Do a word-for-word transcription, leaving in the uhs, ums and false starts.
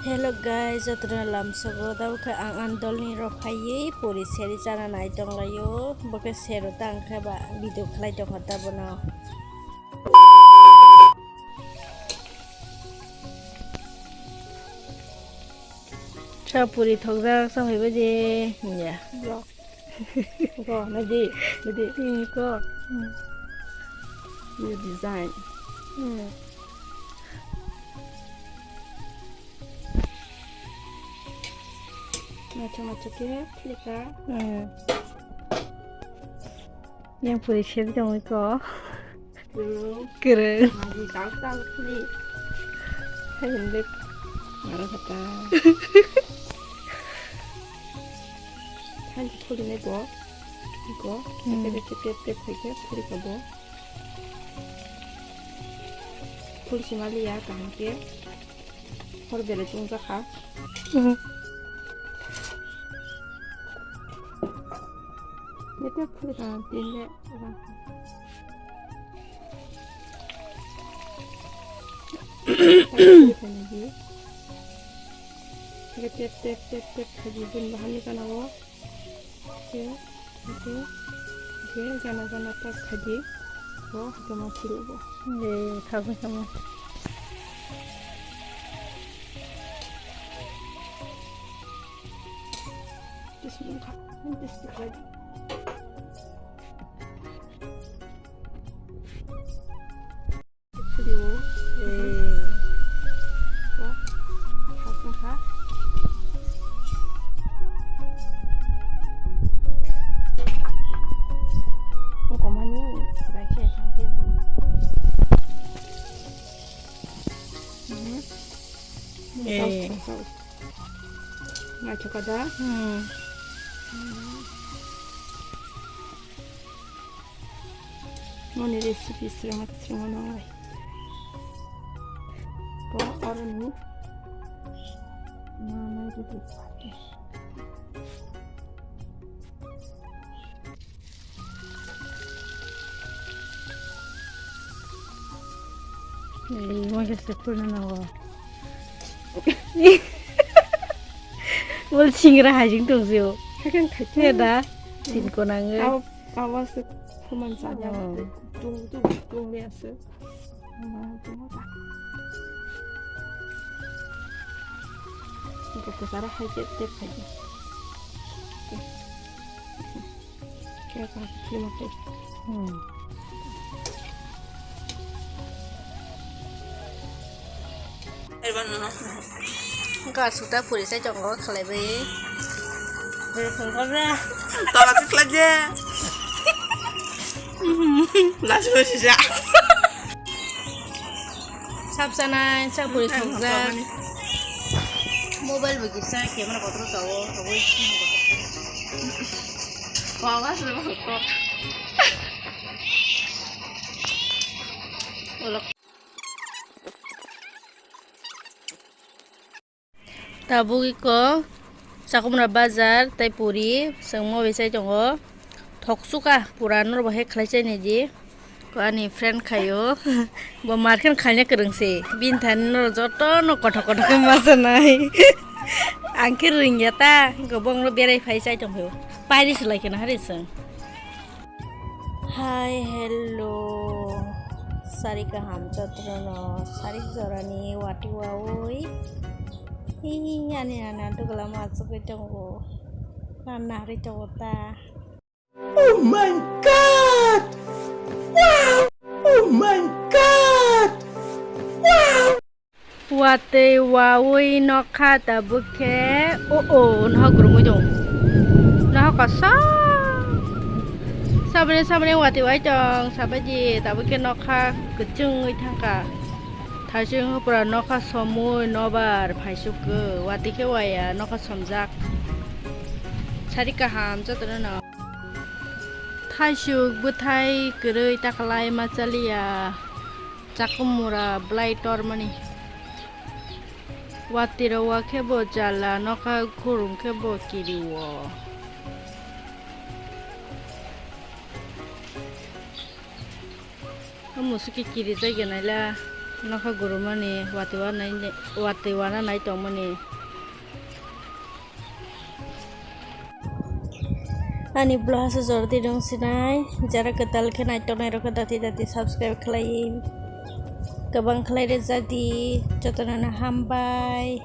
Hello guys, jotono lamsogo. Tabuk khe ang ani dolni rok phaiwi puri seri chana nai tonglaio. Bo khe sero ta ang khe ba video khlai tongkha ta bono. Sa puri thokjak sa phaiba je. Ya. Bro. Ko, nadi, nadi. Hmm, ko. Hmm. New design. Hmm. Macho macho ke, klika. Hmm. Yang puri seri tongwi ko. Kwrwng. Kwrwng. Magi dal dal khuli. Hai hwnwi maro kha ta. Hai khuli nai bo. Iko. Hmm. Tep tep tep tep hai khe khuli ka bo. Khuli si mali ya kaham khe. Hor bere chwng jakha. Mhm. Nete phulka tinle. Tep tep tep tep tep thaji bun bahani kana o. Oke, oke, oke, gana gana tak khaji. Bo, joma phuru bo. Ye, thago sama. Bismillah, bismillah. Video. Eh. Ko. Hasing ha. Ko mani, bai khe thang khe. Mhm. Eh. Ngai thokada. Hmm. Moni recipe srengma srengma nanglai. Bo aroni. Mama rudi. Ei, mo se se kurna nango. Wal singra hajing tong sio. Hakan khachi. He da, sin ko nango. Aw, aw se kuman sa ya. Oh. Tung tung tung ya se. Iko kwcharo hai tep tep khai di. Khe kaham khuluma khai. Hmm. Wngkha suta puri chai tongo khlaiwi. Bwrwi phunukgo bra. Tola khe khlai de. Lasi lasi ja. Sap chanai, sap puri thokjak. Mobile bo kisa camera kotor kawo, kawo. Kawa se ko. Tabuk iko Chakumra bazar tai puri chwng mo bai chai tongo. Thoksuka pura norok bo hai khlai chai nai di. Ko ani friend khaio. Bo mar khe khaina kwrwng se. Bini thani norok joto no kothok kothok khe ma chanai. Ang khe rwngya ta. Ko bongno berai phai chai tong phai. Pairi se lai khe na hari chwng. Hai, hello. Sari kaham jotono, sari jorani wati wawi. Hi, ani ana dugla ma sugwi tongo. Ranna hari tongo ta. Oh my God! Wow! Oh my God! Wow! Watwi wawi nokha tabuk khe o o nohok rwngwi tong. Nohok koso. Saboni saboni watwi wai tong sabaidi tabuk khe nokha kwchwngwi thangkha. Thaising hopra nokha somwi nobar phaisukgo watwi khe waya nokha somjak. Sari kaham jotono no. Thaisuk bwthai kwrwi takalai machaliya. Chakumura bwlai tormani. Watwi rok wa khe bo jala nokha khurung khe bo kiri o. O musu khe kiri jagya naila. Nokha gurumani watwi wana nai-, watwi wana nai tongmani. Ani vlog hasa jordi rung sinai, jara kwtal khe naitok nairok khe dati dati subscribe khlai, kwbang khlai rwjadi, jotono no hambai.